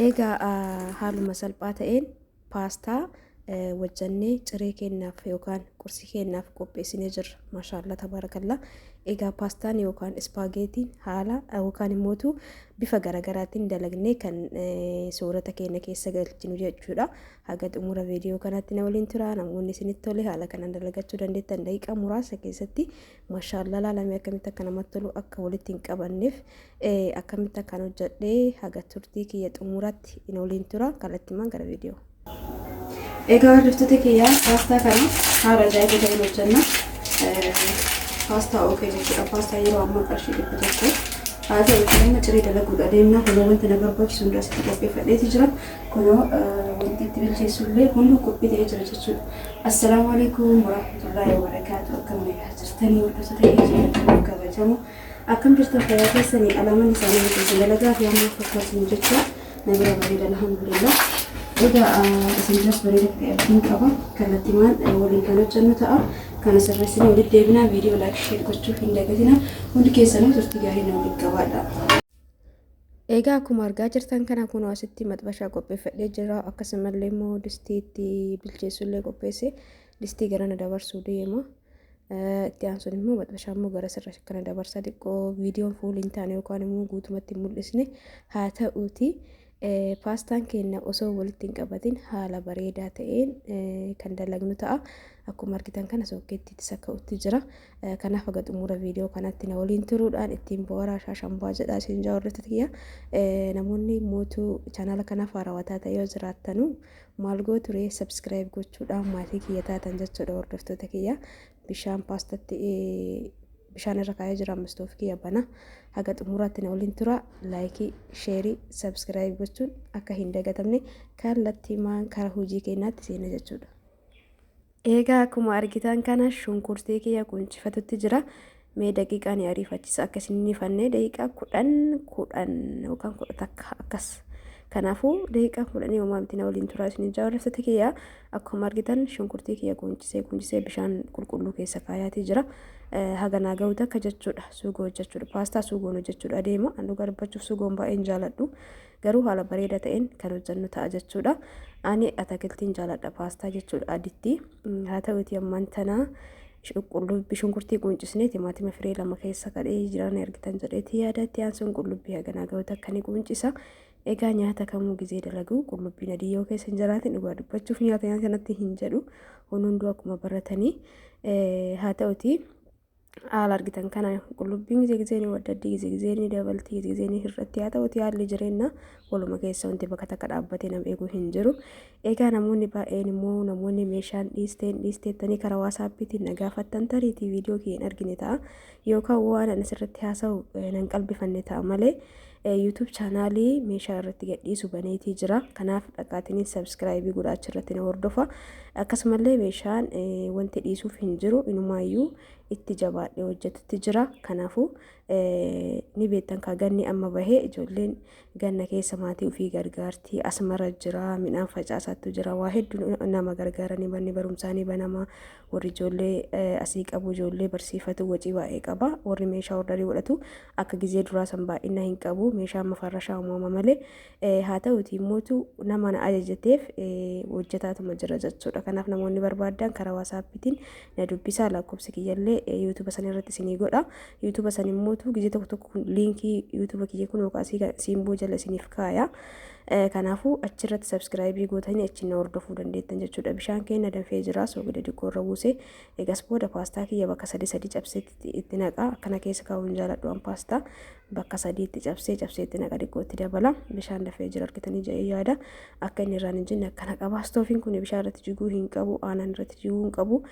Egaa haaluma salphaa ta'een paastaa hojjannee ciree kennaaf yookaan qursii kennaaf qopheessinee jirra. Maashaallah, tabaarakallaa. Egaa paastaan yookaan ispaageetiin haala yookaan immootu bifa garaagaraatiin dalagnee kan soorata keenya keessa galchinu jechuudha. Haga xumura viidiyoo kanatti na waliin tura. Namoonni isinitti tole haala kanaan dalagachuu dandeettan daqiiqaa muraasa keessatti. Maashaallah, laalamee akkamitti akka namatti tolu, akka walitti hin qabanneef akkamitti akkaan hojjedhee, haga turtii kiyya xumuratti na waliin tura. Kallattiimaan gara viidiyoo. Egaa hordoftoota kiyyaa, paastaa kana haala ajaa'iba ta'een hojjenna. Paastaa ookee jechuudha. Paastaa yeroo ammaa qarshii 100. Haa ta'u, amma ciree dalaguudha deemna. Kunoo wanti na barbaachisu hunda asitti qopheeffadheeti jira. Kunoo wanti itti bilcheessu illee hunduu qophii ta'ee jira jechuudha. Assalaamu alaikum warahmatullaahi wabarakaatu. Akkam nagaa jirtanii, hordoftoota kiyya kabajamoo? Akkam jirtan, fayyaa keessanii? Alaaman isaanii miti dalagaa fi amma fakkaatu jecha na bira bareeda, alhamdulillah. Egaa isin biras bareeda ta'e abdiin qaba. Kallattimaan waliin kan hojjennu ta'a. Kana sirreessinee walitti deebinaa. Viidiyoo like, share gochuu hin dagatina. Hundi keessanuu turtii gaarii na waliin qabaadha. Egaa akkuma argaa jirtan kana, kunoo asitti maxbashaa qopheeffadhee jira. Akkasumallee immoo distii itti bilcheessullee qopheesse, distii garana dabarsuu deema. Itti aansuun immoo maxbashaa immoo gara sirra kana dabarsa. Xiqqoo viidiyoon fuul hin taane yookaan immoo guutumatti hin mul'isne. Haa ta'uuti, paastaan keenya osoo walitti hin qabatin haala bareedaa ta'een kan dalagnu ta'a. Akkuma argitan kana sookkeettiitti sakka'utti jira. Kanaaf haga xumura viidiyoo kanatti na waliin turuudhaan ittiin bohaaraa, shaashambaa jedha isin jaa, hordoftoota kiyya. Namoonni mootuu chaanaala kanaaf haarawwataa ta'e yoo jiraattanu maal gootu ree? Subscribe gochuudhaan maatii kiyya taatan jechuudha, hordoftoota kiyya. Bishaan paastatti bishaan irra kaa'ee jira, ammas kiyya bana. Haga xumuraatti na waliin tura. Like, share, subscribe gochuun akka hin dagatamne. Kallattiimaan karaa hojii keenyaatti seena jechuudha. Egaa akkuma argitan kana shunkurtii kiyya quncifatutti jira. Mee daqiiqaa ni ariifachiisa akka isin hin ifannee, daqiiqaa 10 10 yookaan 11 akkas. Kanaafuu daqiiqaa 10 homaa miti, na waliin turaa isin jaa, hordoftoota kiyya. Akkuma argitan shunkurtii kiyya qunchisee qunchisee bishaan qulqulluu keessa kaayaatii jira. Haga naa gahuuti akka jechuudha. Suugoo hojjechuudha. Paastaa suugoon hojjechuudha adeema. An dhugaa dubbachuuf suugoon baay'een jaaladhu. Garuu haala bareeda ta'een kan hojjennu ta'a jechuudha. Ani atakiltiin jaaladha paastaa jechuudha, aditti. Haa ta'uuti, ammaan tanaa qullubbii shunkurtii quncisnee timaatima firee lama keessa kadhee jiran argitan jedheeti yaada. Itti aansuun qullubbii haganaa gahuuti akka ni quncisa. Egaa nyaata kamuu gizee dalagu qullubbiin adii yoo keessa hin jiraatin dhugaa dubbachuuf nyaata nyaata natti hin jedhu. Hunduu akkuma baratanii. Haa ta'uti, haala argitan kana qullubbiin gizee gizee ni waddaddi, gizee gizee ni dabalti, gizee gizee ni hir'atti. Haa ta'uti, haalli jireenya waluma keessa, wanti bakka takka dhaabbatee nama eeguu hin jiru. Egaa namoonni baay'een immoo namoonni meeshaan dhiisteen dhiisteettanii karaa WhatsAppiitiin na gaafattan, tariitii viidiyoo kiyya hin argine ta'a yookaan waan ani asirratti haasa'u nan qalbifanne ta'a malee, YouTube chaanaalii meeshaa irratti gadhiisu baneetii jira. Kanaaf dhaqaatiniin subscribe godhaa, achirratti na hordofa. Akkasumallee meeshaan wanti dhiisuuf hin jiru, inumaayyuu itti jabaadhee hojjetutti jira. Kanaafuu ni beektan kaa, ganni amma bahee ijoolleen ganna keessa maatii ofii gargaarti. Asmara jira, midhaan facaasaattu jira, waa hedduu nama gargaaranii, manni barumsaa ni banama. Warri ijoollee asii qabu ijoollee barsiifatu wacii baay'ee qaba. Warri meeshaa order godhatu akka gizee duraa san baay'ina hin qabu. Meeshaa mafarrashaa uumama malee. Haa ta'uti, immootu nama na ajajateef hojjetaatuma jira jechuudha. Kanaaf namoonni barbaadan karaa WhatsAppiitiin na dubbisaa. Lakkoofsi kiyyallee YouTube san irratti isinii godha. YouTube san immootu gizee tokko tokko link YouTube kiyya kun yookaan siimboo jala isiniif kaaya. Kanaafuu achirratti subscribe gootanii achi na hordofuu dandeettan jechuudha. Bishaan keenya danfee jira, soogidda xiqqoo irra buuse. Egas booda paastaa kiyya bakka sadi sadi cabsee itti naqa. Akkana keessa kaa'uun jaaladhu an paastaa. Bakka sadii itti cabsee cabsee itti naqa, xiqqoo itti dabala. Bishaan danfee jira, argitanii jedhee yaada. Akka inni irraan hin jinne akkana qaba. Stoofiin kun bishaan irratti jiguu hin qabu, aanan irratti jiguu hin qabu.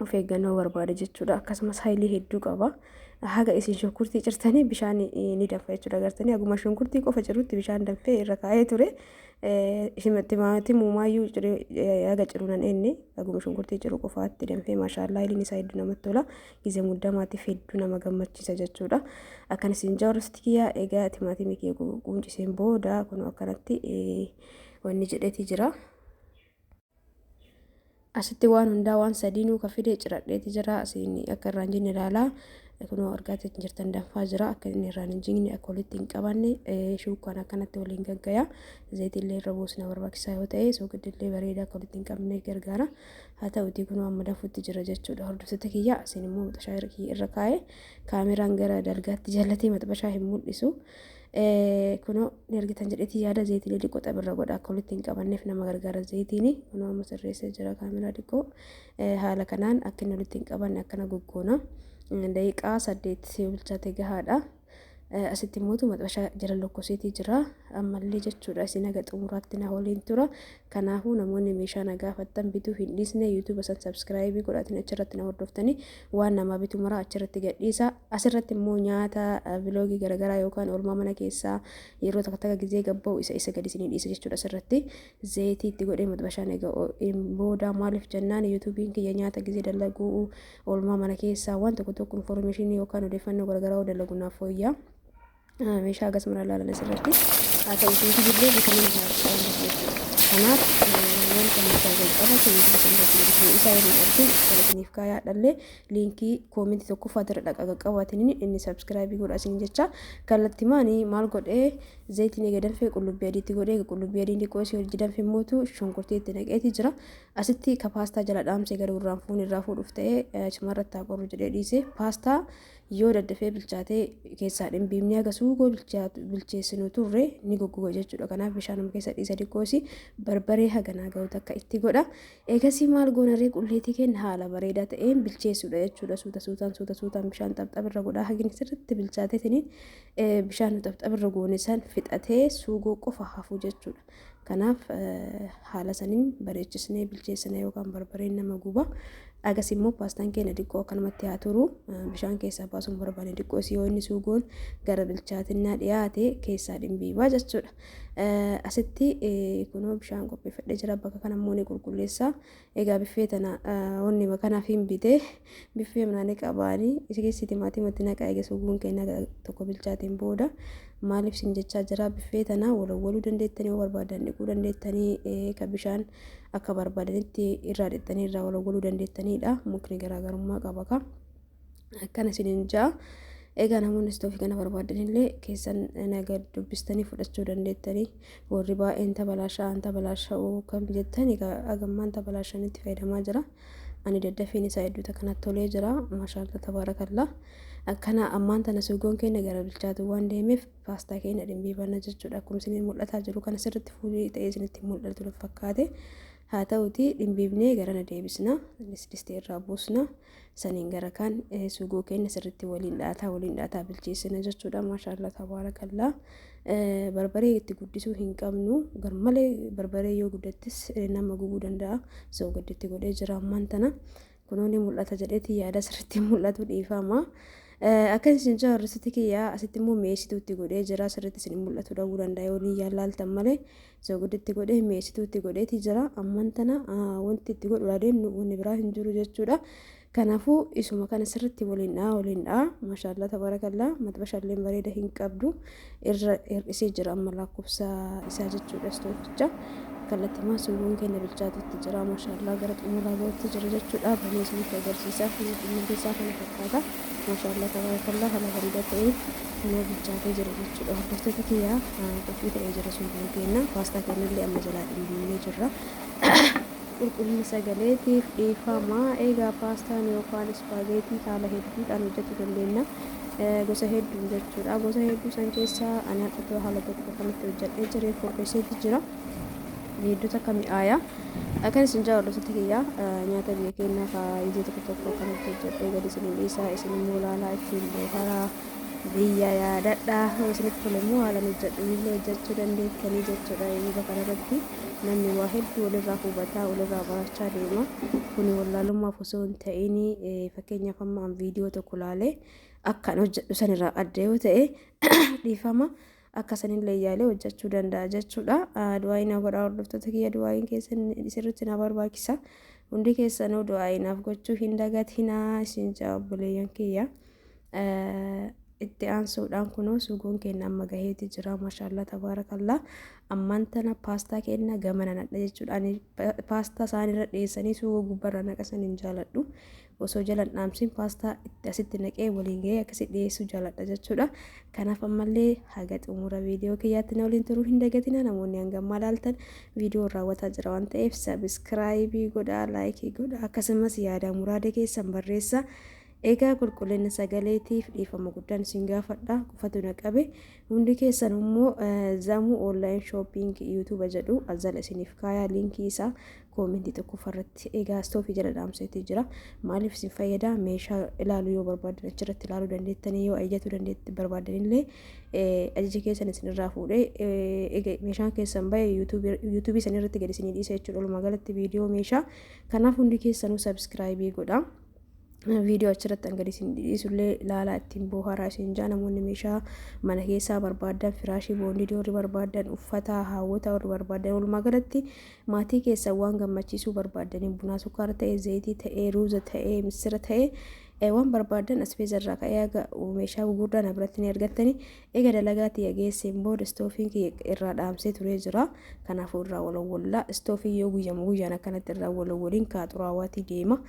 Of eeggannoo barbaada jechuudha. Akkasumas haayilii hedduu qaba. Haga isin shunkurtii cirtanii bishaan ni danfa jechuudha. Agartanii, haguma shunkurtii qofa cirutti bishaan danfee irra kaa'ee ture. Timaatimumaayyuu haga ciru nan enne, haguma shunkurtii ciru qofaatti danfee. Maashaallaa, haayiliin isaa hedduu namatti tola. Gizee muddamaatiif hedduu nama gammachiisa jechuudha. Akkan isin jaarratti kiyya, egaa timaatimii kiyya qunciseen booda kun akkanatti wanni jedheeti jira. Asitti waan hundaa waan sadiinuu ka fide ciradheeti jira. Asiin akka irraan jenne ilaalaa. Kunoo argaa jirtan danfaa jira. Akka inni irraan hin jigne, akka walitti hin qabanne shuukaan akkanatti waliin gaggaya. Zayitillee irra buusna barbaachisaa yoo ta'e, soogidillee bareedaa akka walitti hin qabne gargaara. Haa ta'utii kunoo amma danfutti jira jechuudha. Hordoftoota kiyya, isin immoo maxxashaa irra kaa'ee kaameraan gara dalgaatti jallatee maxxashaa hin mul'isu. Kunoo ni argitan jedheeti yaada. Zayitiilee xiqqoo xabirra godha, akka walitti hin qabanneef nama gargaara zayitiin. Kunoo amma sirreessee jira kaameraa xiqqoo. Haala kanaan akka inni walitti hin qabanne akkana goggoona. Daqiiqaa 8 bilchaate gahaadha. Asitti immoo maxxashaa jala lokkoseetii jira ammallee jechuudha. Isin haga xumuraatti na waliin tura. Kanaafuu namoonni meeshaa na gaafattan bituu hin dhiisne, YouTube san subscribe godhatanii achirratti na hordoftanii waan namaa bitu maraa achirratti gadhiisa. Asirratti immoo nyaata, vlog garaagaraa yookaan oolmaa mana keessaa yeroo takka takka gizee gabba'u isa gadi isinii dhiisa jechuudha. Asirratti zayitii itti godhee maxxashaan egaa booda, maaliif jennaan, YouTubeiin kiyya nyaata gizee dalaguu, oolmaa mana keessaa waan tokko tokko information yookaan odeeffannoo garaagaraa dalagu naaf fooyya'a. Meeshaa akkasuma ilaalan asirratti haa ta'u, illee bitamuu jechuudha. Kanaaf wanta meeshaa wal qabatu YouTube sanarratti gadi isaa yeroo argu isiniif kaayaadhallee link comment tokkoffaa irra dhaqa qaqqabaatiniin inni subscribe godha isin jecha. Kallattimaanii maal godhee, zayitiin eega danfee qullubbii adiitti godhee, qullubbii adiin xiqqoo isii hojii danfee mootu shunkurtii itti naqeeti jira. Asitti ka paastaa jala dhaamsee gara irraan fuun irraa fuudhuuf ta'ee achumarratti haa qorru jedhee dhiise. Paastaa yoo daddafee bilchaatee keessaa dhimbiimnee haga suugoo bilcheessinu turre ni goggoga jechuudha. Kanaaf bishaanuma keessa dhiisa xiqqoosi, barbaree haganaa ga'u takka itti godha. Eegasii maal goonarree, qulleetii keenya haala bareedaa ta'een bilcheessuudha jechuudha. Suuta suutaan, suuta suutaan bishaan xapxabirra godhaa, hagini sirriitti bilchaateetiniin bishaan xapxabirra goone san fixatee suugoo qofa hafu jechuudha. Kanaaf haala saniin bareechisnee bilcheessina yookaan barbareen nama guba. Agas immoo paastaan keenya xiqqoo akkanumatti haa turu. Bishaan keessaa baasuun barbaanne xiqqoo isii yoo inni suugoon gara bilchaatinnaa dhiyaate keessaa dhimbiibaa jechuudha. Asitti kunoo bishaan qopheeffadhee jira. Bakka kana immoo ni qulqulleessa. Egaa biffee tana wanni kanaaf hin bitee, biffee manaa ni qabaanii isa keessi timaatimatti naqaa. Egaa suugoon keenya tokko bilchaateen booda, maaliif isin jechaa jira, biffee tana walawwaluu dandeettanii, yoo barbaadan dhiquu dandeettanii, ka bishaan akka barbaadanitti irraa dhiqxanii irraa walawwaluu dandeettanidha. Mukni garaagarummaa qaba ka. Akkana isiniin ja'a. Egaa namoonni istoofii kana barbaadanillee keessan naga dubbistanii fudhachuu dandeettanii. Warri baay'een tabalaashaa tabalaasha'uu kam jettan, egaa hagammaan tabalaashanitti fayyadamaa jira. Ani daddafiin isaa hedduuta kanatti tolee jira. Maashaallah, tabaarakallaa. Akkana ammaan tana suugoon keenya gara bilchaatu waan deemeef paastaa keenya dhimbiibanna jechuudha. Akkuma isin mul'ataa jiru kana sirriitti fuulii ta'ee isinitti mul'atu fakkaate. Haa ta'uti dhimbiibnee garana deebisna. Distii irraa buusna. Saniin gara kaan suugoo keenya sirriitti waliin dhaataa, waliin dhaataa bilcheessina jechuudha. Maashaallah, tabaarakallaa. Barbaree itti guddisuu hin qabnu. Garmalee barbaree yoo guddattis nama gubuu danda'a. Soogidditti godhee jira ammaan tana. Kunoo ni mul'ata jedheeti yaada, sirriitti mul'atu dhiifama. Akka isin jaa hordoftoota kiyyaa, asitti immoo mi'eessituutti godhee jira. Sirriitti isin mul'atu dhabuu danda'a yoo ni yaalaaltan malee. Soogidditti godhee mi'eessituutti godheeti jira. Ammaan tana wanti itti godhu adeemnu wanni biraa hin jiru jechuudha. Kanaafuu isuma kana sirriitti waliin dha'a, waliin dha'a. Maashaallah, tabaarakallaa. Maxbashaalleen bareeda hin qabdu. Irra hir'isee jira amma lakkoofsa isaa jechuudha istooficha. Kallattiimaan suugoon keenya bilchaatutti jira. Maashaallah, gara xumuraa gahutti jira jechuudha. Banee isinitti agarsiisa. Xumurri isaa kana fakkaata. Maashaallah, tabaarakallaa, haala bareedaa ta'een kunoo bilchaatee jira jechuudha. Hordoftoota kiyyaa, qophii ta'ee jira suugoon keenya. Paastaa keenyallee amma jalaa dhimbiimnee jirra. Qulqullina sagaleetiif dhiifama. Egaa paastaan yookaan ispaageetii haala hedduudhaan hojjechuu dandeenya. Gosa hedduun jechuudha. Gosa hedduu san keessaa ani har'a haala tokko kanatti hojjedhee jiree qopheesseeti jira. Hedduu takka mi'aaya. Akkan isin jaa hordoftoota kiyyaa, nyaata biyya keenyaa faayidaa tokko tokko kanatti hojjedhee gadi isin dhiisaa, isin immoo ilaalaa ittiin bohaaraa, biyya yaadadhaa. Yoo isinitti tole immoo haala hojjedhu illee hojjechuu dandeettanii jechuudha. Yuuba kanarratti namni waa hedduu walirraa hubataa, walirraa barachaa deema. Kuni wallaalummaaf osoo hin ta'in, fakkeenyaaf amma an viidiyoo tokko laalee akkan hojjedhu sanirraa adda yoo ta'e dhiifama, akka sanillee yaalee hojjechuu danda'a jechuudha. Du'aayi na godhaa hordoftoota kiyya, du'aayiin keessan sirriitti na barbaachisa. Hundi keessanuu du'aayi naaf gochuu hin dagatinaa isin jaa obboleeyyan kiyya. Itti aansuudhaan kunoo suugoon keenya amma gaheeti jira. Maashaallah, tabaarakallaa. Ammaan tana paastaa keenya gamana nadha jechuudha. Ani paastaa isaanirra dhiyeessanii suugoo gubbarra naqasan hin jaaladhu. Osoo jalan dhaamsin paastaa itti asitti naqee waliin gahee akkasi dhiyeessuu jaaladha jechuudha. Kanaaf ammallee haga xumura viidiyoo kiyyaatti na waliin turuu hin dagatina. Namoonni hanga ammaa ilaaltan viidiyoo raawwataa jira waan ta'eef subscribe godhaa, like godhaa, akkasumas yaada muraada keessan barreessaa. Egaa qulqullina sagaleetiif dhiifama guddaan isin gaafadha. Qufatu na qabe. Hundi keessan immoo Zamuu Online Shopping YouTube jedhu azala isiniif kaayaa, liinkii isaa koomentii tokkoffaarratti. Egaa istoofii jala dhaamseetii jira. Maaliif isin fayyada? Meeshaa ilaaluu yoo barbaadan achirratti ilaaluu dandeettanii, yoo ajajachuu dandeetti barbaadanillee ajaja keessan isinirraa fuudhee meeshaan keessan bahe yuutuubii san irratti gadi isinii dhiisa jechuudha. Walumaa galatti viidiyoo meeshaa. Kanaaf hundi keessanuu subscribe godha. Viidiyoo achirratti hanga isin dhiisullee ilaalaa, ittiin bohaaraa isin jaa. Namoonni meeshaa mana keessaa barbaadan, firaashii boondii warri barbaadan, uffata haawwata warri barbaadan, walumaa galatti maatii keessan waan gammachiisuu barbaadanii, bunaa sukkaara ta'e, zayitii ta'e, ruuza ta'e, misira ta'e, waan barbaadan asbeeza irraa ka'ee haga meeshaa gurguddaa na biratti ni argattani. Egaa dalagaa tiyya geesseen booda istoofiin kiyya irraa dhaamsee turee jira. Kanaafuu irraa walawwallaa istoofii yoo guyyama guyyaan akkanatti irraa walawwaliin kaa xuraawaatii deema.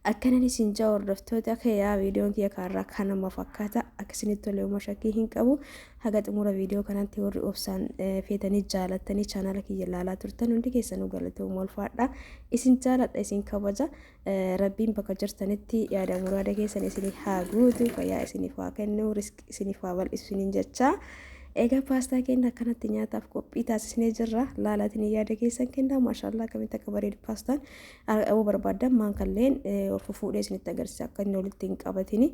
Akkanan isin jaa, hordoftoota kiyyaa, viidiyoon kiyya kaarraa kanuma fakkaata. Akka isinitti tole uma shakkii hin qabu. Haga xumura viidiyoo kanatti warri obsaan feetanii jaalattanii chaanala kiyya ilaalaa turtan hundi keessanuu galatooma, ulfaadha. Isin jaaladha, isin kabaja. Rabbiin bakka jirtanitti yaada muraada keessan isinii haa guutu, fayyaa isiniif haa kennu, riskii isiniif haa bal'isu isiniin jecha. Egaa paastaa keenya akkanatti nyaataaf qophii taasisnee jirra. Laalaatiin yaada keessan kennaa. Maashaallah, akkamitti akka bareedu paastaan. Yoo barbaaddan maankalleen ol fufuudhee isinitti agarsiisa, akka inni walitti hin qabatini.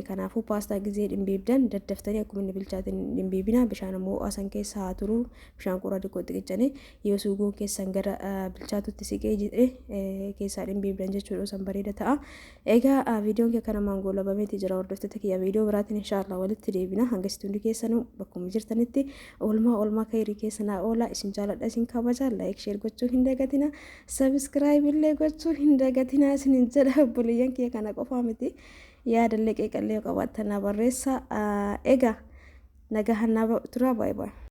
Kanaafuu paastaa gizee dhimbiibdan daddaftanii akkuma inni bilchaatin dhimbiibina. Bishaan immoo asan keessa haa turu. Bishaan qoraa xiqqoo xiqichanii yoo suugoon keessan gara bilchaatutti siqee jedhe keessaa dhimbiibdan jechuudha, san bareeda ta'a. Egaa viidiyoon kee kana maangoo labameeti jira. Hordoftoota kiyya, viidiyoo biraatiin inshaallah walitti deebina. Hangasitti hundi keessanuu bakkuma jirtanitti oolmaa oolmaa kayrii keessa naa oola. Isin jaaladha, isin kabaja. Like, share gochuu hin dagatina, subscribe illee gochuu hin dagatina isinin jedha. Obboleeyyan kiyya, kana qofaa miti, yaadallee qeeqallee yoo qabaattan naa barreessa. Egaa nagaa hannaa tura, baay'ee baay'ee.